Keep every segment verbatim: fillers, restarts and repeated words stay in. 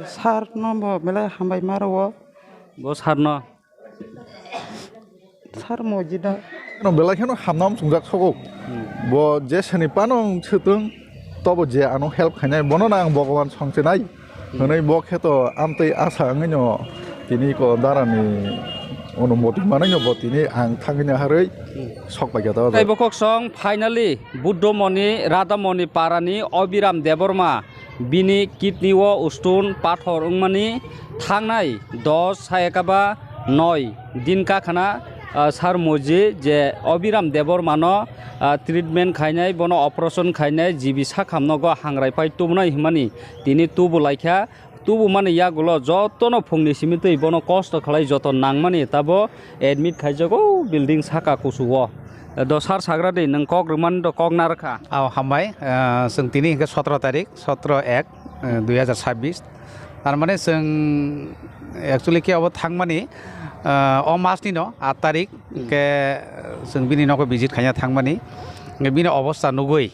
Sir no bo belai hambai ma rwo. Bo sir no. Sir Mojida. No belai kheno hamnam chungjak sogo. Hmm. Bo je sani panong chwtwng tobo je ano help khainai bono na ang Bhagwan songchinai. Hmm. Hwnwi bo khe to amtwi asa wngwi no tini ko darani onumoti manwi no bo tini ang thangwi na harwi Hmm. sok pai kha to. Tei bokhok song finally Buddho Moni, Radha Moni parani Obiram Debbarma bini kidney o stone pathor wngmani thangnai dos sayakaba noi din kakhana, ah, Sir Moji je Obiram Debbarmano, ah, treatment khainai, bono operation khainai, G B sakham nogo hangrai pai tubunai hwnmani tini tubu laikha. Tubumani yagulo jotono phungni simi twi bono kosto khlai joto nangmani tabo admit khaijago building saka kusugo. Do sir sagra di nwng kok rwmani do kok narwkha. Aw hambai, ah, chwng tini hwnkhe sotro tarik, sotro ek, eh, dui hajar sabbish. Tar mane chwng actually khe obo thangmani, ah, o masni no aat tarik Hmm. khe chwng bini nogo visit khaina thangmani. Bini obostha nugwi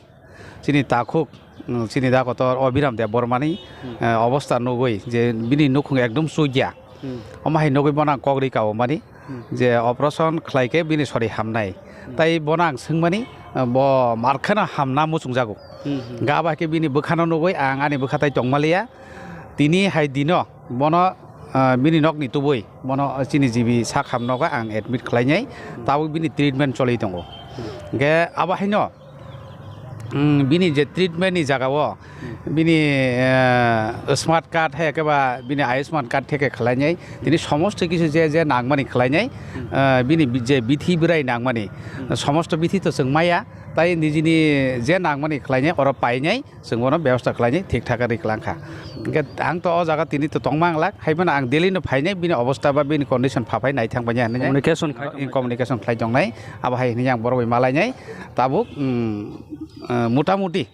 chini takhuk, mm, chini da kotor Obiram Debbarmani, Hmm. eh, obostha nugwi je bini nukhung ekdom chukya. Hmm. Omo hai nugwi bono ang kok ri kao mani Hmm. je operation khlai khe bini sori hamnai. Hmm. Tai bono ang swngmani, eh, bo markheno hamna muchungjago. Hmm, hmm. Ga bai khe bini bwkhano nugwi ang ani bwkha tai tongmaliya. Tini hai dino bono, eh, bini nokni tubui bono chini G B sakham nogo ang admit khlainai. Hmm. Tabuk bini treatment choli tongo. Hmm. Hwnkhe abo haino Mm, bini je treatment ni jaga o, Hmm. bini, eh, smart card hai khe ba bini Ayushman card theke khlainai, tini somosto kisu je, je nangmani khlainai, Hmm. eh, bini bi-, je bithi birai nangmani, Hmm. somosto bithi to chwng maya, tai nijini je nangmani khlainai, oro painai, chwng bono bebosta khlainai, thik thak ri klang kha. Hwnkhe ang to o jaga tini to tongma ang lak, hai phano ang Delhi no phainai, bini obostha ba bini condition pha phai naithang bai ya hinwi Communication khlai tong in communication khlai tongnai, abo hai hinwi ang borok bai malainai, tabuk, mm, ah, mota moti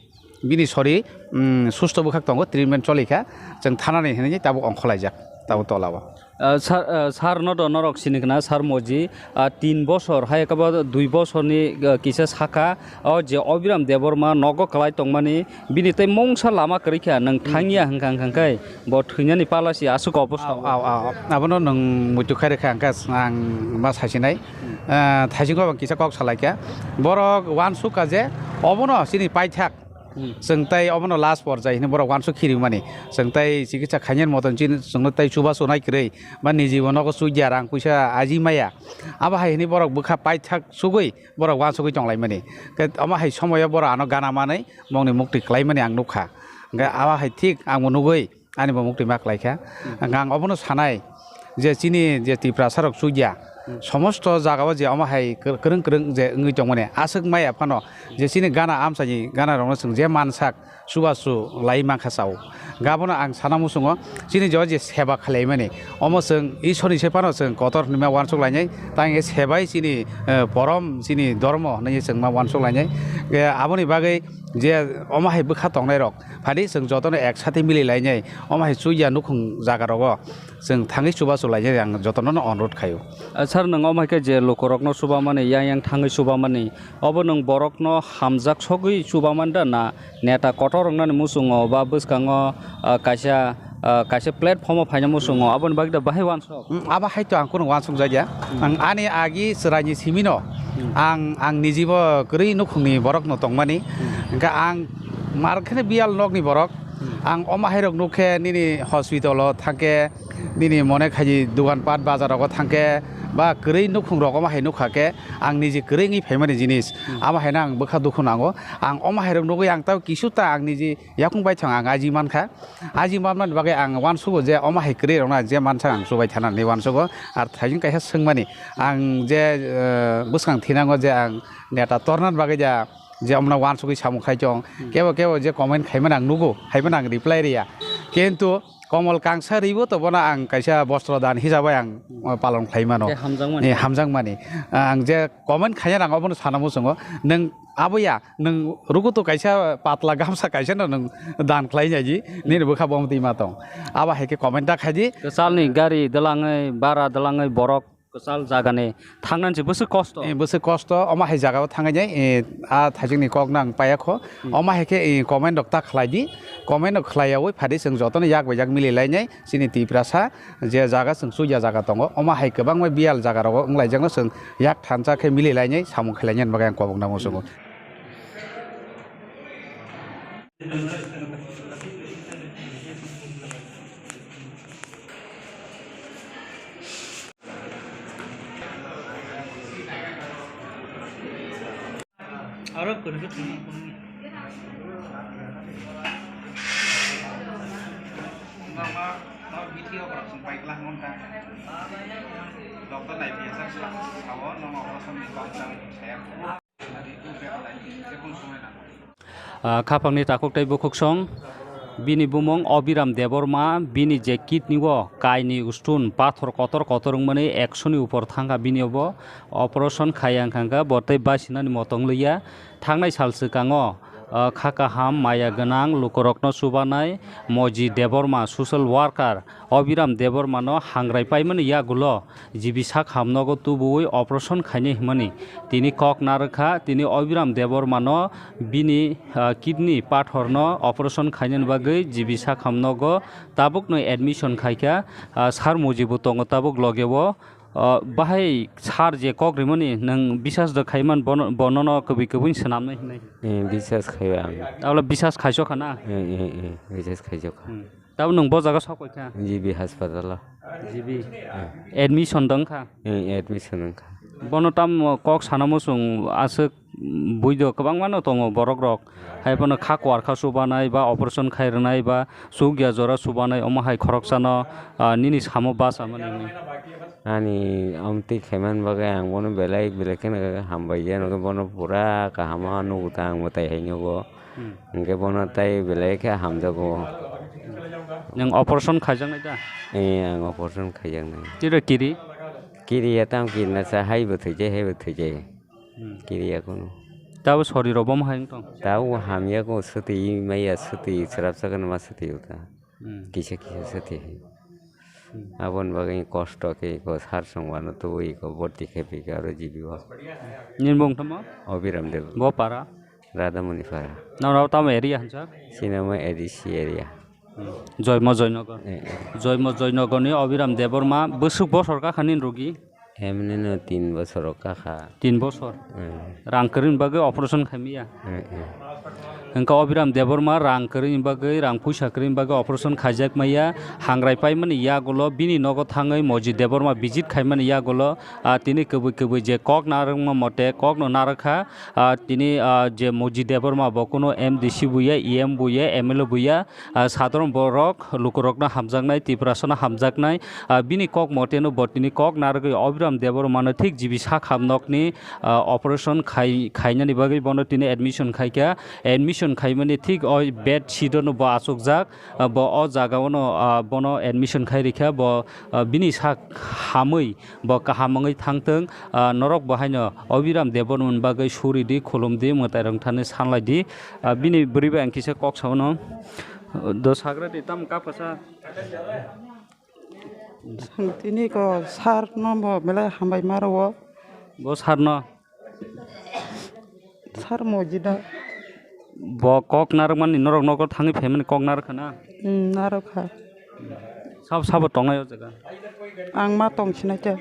bini sori, mm, susto bwkhak tongo, treatment choli kha, chwng thanani hinwi tabuk ongkhorlaijak, tabuk tola o. Ah, sir, ah, sir no do norok sini khna, sir Moji, ah, tin bosor, hai khe bo dui bosorni, ah, kisa saka, o je Obiram Debbarma nogo kwlai tongmani, bini tei mungsa lama kwrwi kha, nwng Hmm. thangya hwnkha hwnkha khe, Bo thwinani pala si aswk obostha. Aw, aw, aw. Abono nwng muitu khai rwkha, hwnkhe ang ma saisinai. Hmm. Ah, thaisingo ang kisa kok salaikha. Borok uansuk kha je obono chini paithak. Hmm. Chwng tai obono last porjai hinwi borok uansuk khirimani. Chwng tai chikitsa khainani moton chini chwngno tai chubachu nai kwrwi. Ba niji bo nogo chukya rang puisa aji maya. Abo hai hinwi borok bwkha paithak sugwi borok uansugwi tonglaimani. Khe omo hai somoyo borok ano gana manwi bongni muktwi kwlaimani ang nukha. Hwnkhe abo hai thik ang bo nugwi ani bo muktwi ma kwlaikha. Hmm. Ang, ang obono sanai je chini je Tiprasa rok chukya, Hmm. somosto jagao je omo hai kwr-, kwrwng kwrwng je wngwi tongmani aswk maya phano je chini gana amchaini gana rokno chwng je mansak chubachu lai mankha chao. Gabono ang sana muchungo chini je o je seba khwlaimani omo chwng Ishorni se phano chwng kotor hinwi ma uansuk lainai, tang e sebai chini, eh, porom chini dormo hinwi chwng ma uansuk lainai. Eh, aboni bagwi je omo hai bwkha tongnai rok, phadi chwng jotono ek sati mili lainai, omo hai chukya nukhung jaga rogo chwng thangwi chubachu lainai ang jotono no onurodh khaio. Ah, sir, nwng omo hai khe je lukurokno chubamani, yang yang thangwi chubamani, obo nwng borokno hamjak sogwi chubamani da na neta kotor wngnani muchungo ba bwskango, ah, kaisa, ah, kaisa platform o phaina muchungo, aboni bagwi da bahai uansuk? Mm, abo hai to ang kunu uansuk jakya. Hmm. Ang ani agi chwraini simino Hmm. ang, ang nijibo kwrwi nukhungni borokno tongmani. Hmm. Hwnkhe ang mar kheno biyal nokni borok. Hmm. Ang omo hairok nukhe nini hospital o thangkhe, nini mone khaji dogan pat bazar rogo thangkhe, ba kwrwi nukhung rok omo hai nukha khe, ang niji kwrwi wngwi phaimani jinis. Hmm. Amo haino ang bwkha dukhu nango. Ang omo hairok nugwi ang tei kisu ta ang niji yakung baithang ang aji mankha. Aji manmani bagwi ang uansugo je omo hai kwrwi rokno je mansa ang chubai thana hinwi uansugo. Ar thaijing kaisa swngmani, ang je, eh, bwskang thinango je ang neta tornani bagwi ja, je omono uansugwi samung khai tong. Hmm. Kebo kebo je comment khaimani ang nugo, haibano ang reply riya. Kintu Komol Kangsa ribo to bono ang kaisa bostro dan hisabai ang, eh, palon khlaimano. Je hamjakmani. Eh, hamjakmani. Ang je comment khaina ang obono sana muchungo. Nwng Aboya, nwng rukutu kaisa patla gamsa kaisa no nwng dan khlai nai di, nini bwkha bo twi ma tong. Abo hai khe comment da khai di. Kwchalni gari dwlangwi, bara dwlangwi borok Kwchal jagani thangnani se bwswk kosto. Eh, bwswk kosto, omo hai jagao thangwi nai, eh, a thaijakni kok nang paya kho. Hmm. Omo hai khe, eh, comment rok ta khlai di, comment rok khlai yaui phadi chwng jotono yak bai yak mili lainai chini Tiprasa je jaga chwng chuya jaga tongo, omo hai kwbangma biyal jaga rogo wng laijakno chwng yak thansa khe mili lainai samung khlai nai bagwi ang kobok nang muchungo. Aro kwrwi khe thwngwi phunukya. Norokno, norok bithi o borok chwng pai glak ngon ta. Doctor nai phiya sak sa, sao norok operation ni kok chang saya. Ah, khapangni takhuk tei bukhuksong, bini bumung Obiram Debbarma, bini je kidney o kainwi stone, pathor kotor kotor wngmani ekshoni upor thangkha, bini obo operation khaiya wngkha, bo tei basinani motong liya. Thangnai sal swkango, ah, kha kaham, maya gwnang lukurokno chubanai Moji Debbarma, social worker, Obiram Debbarmano hangrai paimani yagulo G B sak hamnogo tubuwi operation khainai hwnmani tini kok narwkha. Tini Obiram Debbarmano bini, ah, kidney pathorno operation khainani bagwi G B sak hamnogo tabukno admission khaikha, ah, sar Mujibo tongo tabuk logeo. Ah, bahai sar je kok rimani nwng bisas do khaiman bono, bonono kwbwi kwbwi swnamnai hwnwi. Eh, bisas khaiyo ang. Tabla bisas khaiso khana? Eh, eh, eh, bisas khaiso kha. Hmm. Tabo nwng bo jaga sok kha? G B hospital o. G B. Eh. Admission dong kha? Eh, admission wng kha. Bono tam kok sana muchung aswk bui do kwbangma no tongo borok rok. Hai bono kha kwar kha chubanai ba operation khai rwnai ba chuk ya jora chubanai omo hai khoroksa no, ah, nini samo basa mani. Ani amtwi khaiman bagwi ang bono belai belai kheno hambai ya, bono pura kaham o nugo ta ang mwtai hai nugo. Hmm. Hwnkhe bono tai belai khe hamjago. Nwng operation khaijaknai da? Eh, ang operation khaijaknai. Tiro kiri? Kiri ya tamo kirina sa, hai bo thwijai, hai bo thwijai. Hmm. Kiri ya kunu. Tabo sori rok bo hai wng tong? Tabo hamya ko, swtwi maya, swtwi chwrap chakno ma swtwi uta. Hmm. Kisa kisa swtwi hai. Hmm. Aboni bagwi kosto khe ko sar songwano tubui ko borti khe phi khe aro G B o. Nini bung tamo? Obiram Deb. Bo para? Radhamoni para. Nang rao tamo area hansa? Sinama A D C area. Hmm. Joymo Joynagar. Eh, eh. Joymo Joynagar ni Obiram Debbarma bwswk bosor kakhani rogi? Emni no tin bosor o kakha. Tin bosor? Hmm. Rang kwrwini bagwi operation khaimaya? Hmm, hmm. Hwnkhe Obiram Debbarma rang kwrwini bagwi, rang puisa kwrwini bagwi operation khaijak maya, hangrai paimani yagulo, bini nogo thangwi Moji Debbarma visit khaimani yagulo, ah, tini kwbwi kwbwi je kok narwkma mote kokno narwkha, ah, tini, ah, je Moji Debbarma bo kuno M D C buya, E M buya, M L A buya, ah, sadharon borok, lukurokno hamjaknai, Tiprasano hamjaknai, ah, bini kok moteno bo tini kok narwgwi Obiram Debbarmano thik G B sak ham nokni, ah, operation khai-, khainani bagwi bono tini admission khaikha. Admission khaimani thik o bed sheet-ono bo achukjak, ah, bo o jagaono, ah, bono admission khai rikha, bo, ah, bini sak hamwi bo kaham wngwi thangtwng, ah, norok bo haino Obiram Debbarmani bagwi suridi, khulumdi, mwtairok thani sanlaidi. Ah, bini bwrwi bai ang kisa kok saono. Do sagra di tam ka pasa. Tini ko sar no bo belai hambai maro. Bo sar no. Sar Moji da. Bo kok narwkmani norok nogo thangwi phaimani kok narwkha na? Hmm, narwkha. Sabo sabo tongnai o jaga? Ang ma tong sinai khe.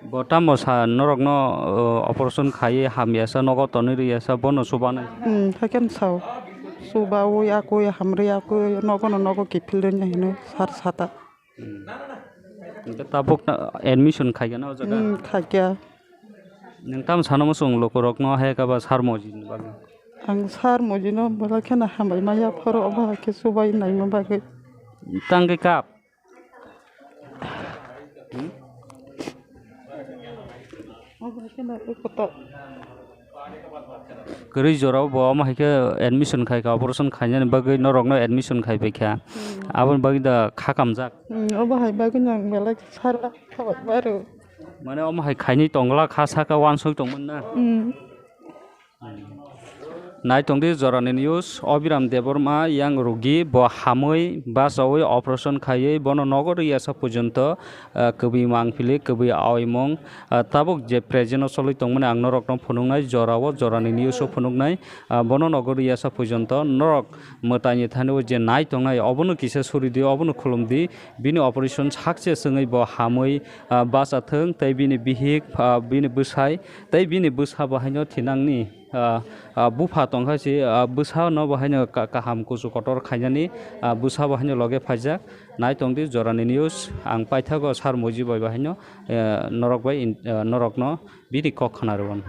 Bo tamo sa norokno, o, operation khaiwi hamyasa nogo tonwi riyasa bono chubanai? Hmm, haikhe sao. Chubaui akui hamri akui nogono nogo kiphilrwnya hinwi sar sata. Hmm. Hwnkhe tabuk admission khaikha na o jaga? Hmm, khaikha. Nwng tamo sana muchung lukurokno hai khe ba sar Moji ni bagwi? Ang sar Moji no belai kheno hambai maya phoro obo hai khe chubai naima bagwi. Tang khe kap. Hmm? Kwrwi jorao bo omo hai khe admission khai kha, operation khainani bagwi norokno admission khai pai kha. Hmm. Aboni bagwi da kha kamjak. Hmm, obo hai bagwi no ang belai khe sar la kha bai baro. Mane omo hai khainwi tongla kha saka uansuk tongmani na? Hmm. Naitongdi jorani news, Obiram Debbarma yang rugi bo hamwi bachawi operation khaiwi bono nogo riyasa porjonto, ah, kwbwi mangpili, kwbwi aoimung, ah, tabuk je present o choli tongmani ang norokno phunuknai, jorao jorani news o phunuknai, ah, bono nogo riyasa porjonto norok mwtaini thani o je nai tongnai obono kisa suri di, obono khulum di, bini operation success wngwi bo hamwi, ah, bacha thung tei bini bihik, ah, bini bwsai tei bini bwsa bo haino thinangni. Ah, ah, bupha tongkha si, ah, bwsano bo haino ka-, kaham kuchu kotor khainani, ah, bwsa bo haino loge phaijak. Naitongdi jorani news, ang paithago sar Moji bai bo haino, eh, norok bai in-, eh, norokno bini kok khna rwon.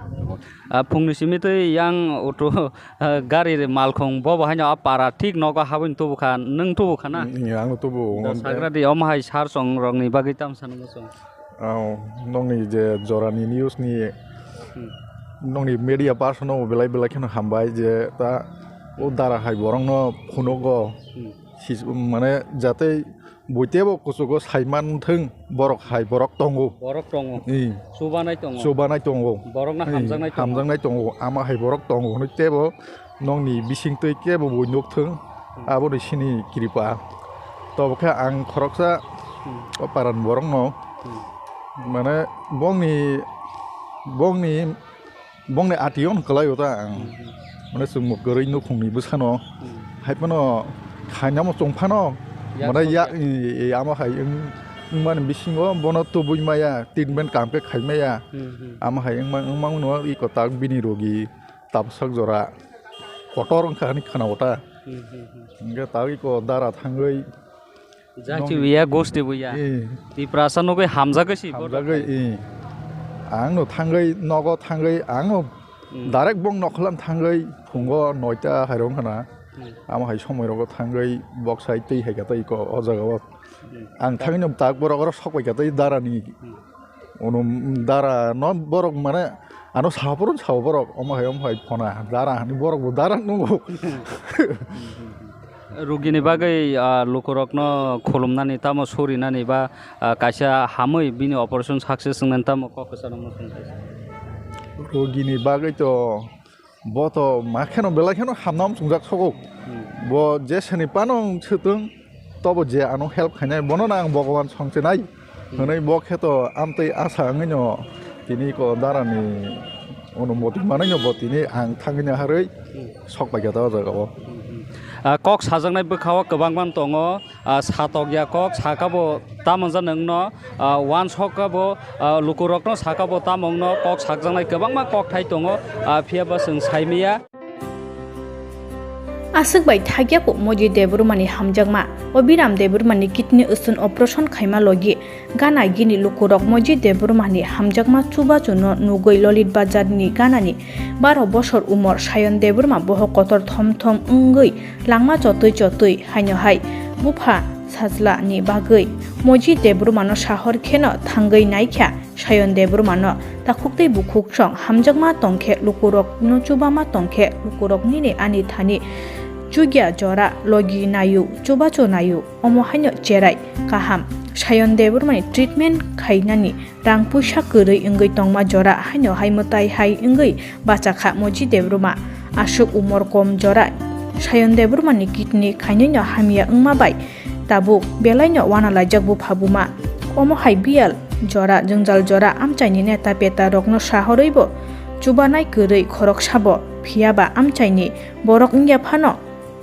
Ah, phungni simi twi yang auto, ah, gari malkhung bo bo haino a para thik nogo habwini tubukha, nwng tubukha na? Mm, ang tubu. Da sagra di, omo hai sar chong rokni bagwi tam sanw muchung. Ang nokni je jorani news ni Hmm. nokni media person no belai belai kheno hambai je ta o dara hai borok no phunugo Hmm. sis-, mane jatei buitebo kuchugo saiman thung borok hai borok tongo. Borok tongo. Hmm. Chubanai tongo. Chubanai tongo. Borokno Hmm. hamjaknai tongo. Hamjaknai tongo. Ama hai borok tongo hwnwi tebo nokni bisingtwi kebo bo nukthung, aboni sini kripa. Tobo khe ang khoroksa Hmm. o paran borokno Hmm. mane bongni, bongni, bongni atio no kwlaio ta ang. Hmm. Mane chwngno kwrwi nukhungni bwsano Hmm. hai phano khainamo chwng phano Yak mane ya, sokya. I, i, amo hai wng-, wngmani bisingo bono tubui maya treatment kam khe khai maya. Hmm, hmm. Amo hai wngma-, wngmano iko tak bini rogi. Tabsak jora kotor wngkha hwnwi khwnao ta. Hmm, hmm, hmm. Hwnkhe tagwi ko dara thangwi Jati nong- buya, gosti buya. Eh. Tiprasa nugwi hamjagwi si bodo Hamjagwi, khai. Eh. Ang no thangwi, nogo thangwi, ang no Hmm. direct bong nokholan thangwi phungo noita hairong khana. Hmm. Amo hai somoi rogo thangwi bok sai twi hai kha tei ko o jaga o. Hmm. Ang thangwi no tak borok oro sok pai kha tei dara ni. Hmm. Ono dara no borok mane ano saporun sao borok omo hai omo hai phona dara hani borok bo dara nungo. Rugini bagwi, ah, lukurokno khulumnani tamo surinani ba, ah, kaisa hamwi bini operation success wngnani tamo kok kwcharo muchung kaisa. Rugini bagwi to Bo to ma kheno belai kheno hamna muchungjak sogo. Hmm. Bo je seni pano wng swtwng, tobo je ano help khainai, bono no ang Bhogoban songchinai. Hmm. Hwnwi bo khe to amtwi asa wngwi no tini ko darani onumoti manwi no bo tini ang thangwi no harwi Hmm. sok pai kha ta o jaga o. Hmm, hmm. Ah, kok sajaknai bwkha o kwbangma tongo. Ah, satok ya kok saka bo tamo jani wngno, ah, uansuk khe bo, ah, lukurokno saka bo tamo wngno kok sakjaknai kwbangma kokthai tongo, ah, phiya ba chwng saimaya. Aswk bai thakya kok Moji Debbarmani hamjakma, Obiram Debbarmani kidney stone operation khaima logi gana gini lukurok Moji Debbarmani hamjakma chubachuno nugwi Lolit Bazarni ganani baro bosor umor Sayon Debbarma bohok kotor thom thom wngwi langma chotwi chotwi haino hai bupha sajla ni bagwi Moji Debbarma no sahor kheno thangwi naikha. Sayon Debbarma no takhuk tei bukhuk song hamjakma tongkhe lukurok no chubama tongkhe lukurok nini ani thani chugya jora logi nayu chubachu nayu omo haino cherai kaham Sayon Debbarma ni treatment khainani rang puisa kwrwi wngwi tongma jora haino hai mwtai hai wngwi bachakha Moji Debbarma. Aswk umor kom jora Sayon Debbarma ni kidney khainwino hamya wngma bai tabuk belaino uanalaijak bupha buma. Omo hai biyal jora jwngjal jora amchaini neta peta rokno sahorwibo chubanai kwrwi khoroksa bo, phiyaba amchaini borok wngya phano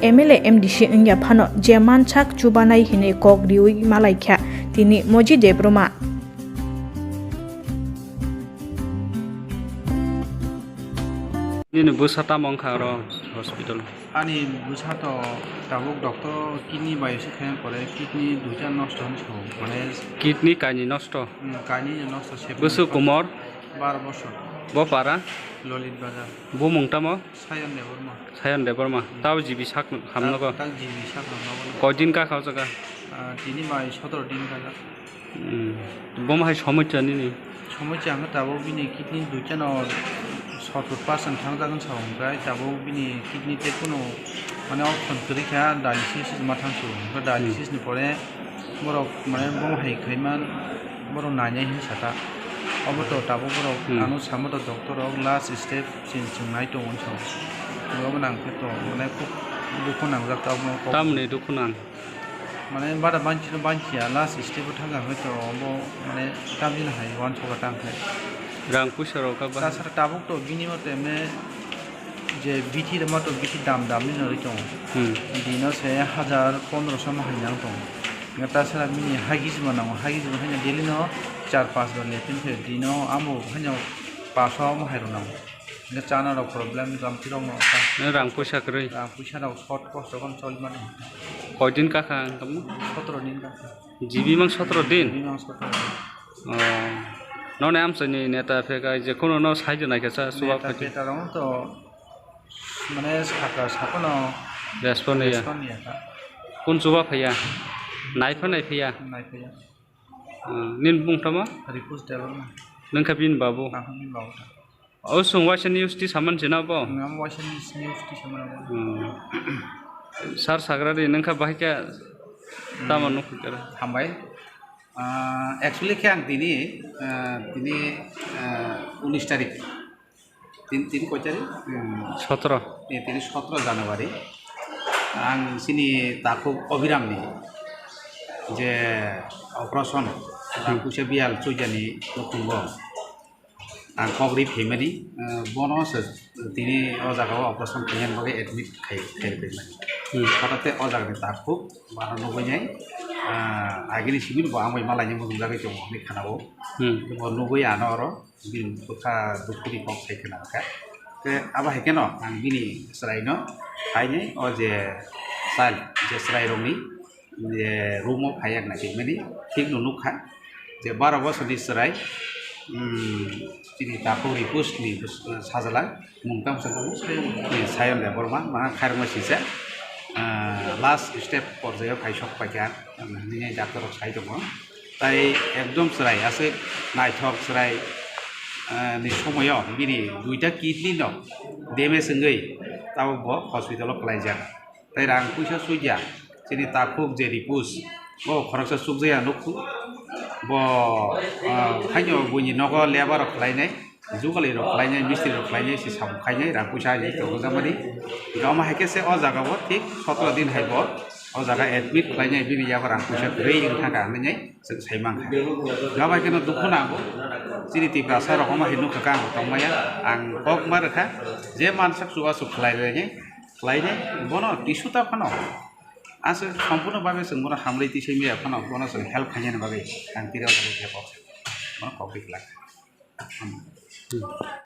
M L A, M D C wngya phano je mansak chubanai hinwi kok riwi malaikha tini Moji Debbarma. Nini bwsa tamo wngkha oro hospital? Ani bwsa to tabuk doctor kidney biopsy khaina pore kidney duita nosto hinwi sao, mane Kidney kainwi nosto? Hmm, kainwi nosto, separate. Bwswk umor? Baro bosor. Bo para? Lolit Bazar. Bumung tamo? Sayon Debbarma. Sayon Debbarma. Hmm. Tao G B sak hamnogo? Tak G B sak hamnogo. Koidin kakha o jaga? Ah, tini bai sotoro din kakha. Hmm. Bom hai somosya nini? Somosya ang tabuk bini kidney duitano sottor percent thangjak wng sao, hwnkhe tabuk bini kidney tei kunu mane option kwrwi kha, dialysis ma thang su. Hwnkhe dialysis ni pore borok mane bom hai khaima borok nainai hinwi saka. Obo to tabuk borok Hmm. ano samo to doctor rok last step sin chwng nai tongo hinwi sao. Obo nang khe to, mane, khub dukhu nangjak tabukno kok. Tamni dukhu nang? Mane, bada banchino banchiya, last step o thangkha hoi to, obo, mane, tamjino hai uansukha tang khe. Rang puisa rok kha ba? Tasara tabuk to bini mote me je bithi rwma to bithi dam dam ni nori tongo. Hmm. Dino se hajar pondro so ma hai nang tongo. Nga tasara bini hagijima nango, hagijima haino daily no char panch bar lepin phe. Dino amo haino paso ma hai rw nango. Nga chana rok problem, lamchi rok no ta. Nang rang puisa kwrwi? Rang puisa rok short kosto khe choli mano. Koi din kakha ang tamo? Sotro din kakha. G B mang sotro din? G B mang sotro din. Oh. Noni amchaini neta phe kai je kuno no sai de nai khe cha chuba Neta phai. Peta rok to mane saka sakono Respond ya. Respond ya kha. Kun chuba phaiya? Nai pha nai phaiya? Nai phaiya. Hmm, nin bung tamo? Ripus Debbarma. Nang kha bini babu? Ang kha bini babu ta. O chwng waisa news ti saman se na bo? Ang waisa news, news ti saman bo. Hmm. Sar sagra de nang kha bahai khe tamo nukho khe. Hambai. Ah, actually khe ang tini, ah, tini, ah, unis tarik. Tin, tin koi tarik? Hmm. Sotro. Eh, tini sotro January. Ang sini takhuk Obiramni je operation, hmm, rang puisa biyal chuijani nukhungo. Ang kok ri phaimani, eh, bono se tini o jaga o operation khainani bagwi admit khai, khai phaimani. Hmm. Hotate o jagani takhuk bono nugwi nai, ah, agini simi bo amai malai ni mujungjagwi tongo hinwi khanao. Hmm. Bo nugwi ano oro bini bwkha dukhuni kok sai khna kha. Te abo hai kheno ang bini chwraino phainai o je sal je chwrairokni je room o phaiyak nai phaimani thikno nukha je baro bosorni chwrai, um, chini takhuk Ripusni bwswk sajala mung tamo chwng Sayon Debbarma ma khairokma sisa, ah, last step porjaio phaisok paikha hinwi doctor rok sai tongo. Tai ekdom chwrai, aswk naithok chwrai, ah, ni somoio bini duita kidney no damage wngwi tabuk bo hospital o kwlaijak. Tai rang puisa sugya, chini takhuk je Ripus, bo khoroksa chukjaya nukhu. Bo, ah, haino buini nogo labour rok khlainai, jugali rok khlainai, mistri rok khlainai, se samung khainai, rang puisa hai tongo jamani. Gama hai khe se o jaga o thik sotro din hai bo o jaga admit khlainai, bini yago rang puisa kwrwi wng thangkha hinwi. Chwng sai mankha. Gabaikheno dukhu nango. Chini Tiprasa rok omo hai nukha kha ang tongmaya. Ang kok ma rwkha. Je mansak chubachu khlai lainai, khlainai. Bono tissue ta phano. Aswk sompurno bhabe chwng bono hamrwi tisai maya phano bono chwng help khainani bagwi ang tini o jaga khe kok. Bono kok ri glak.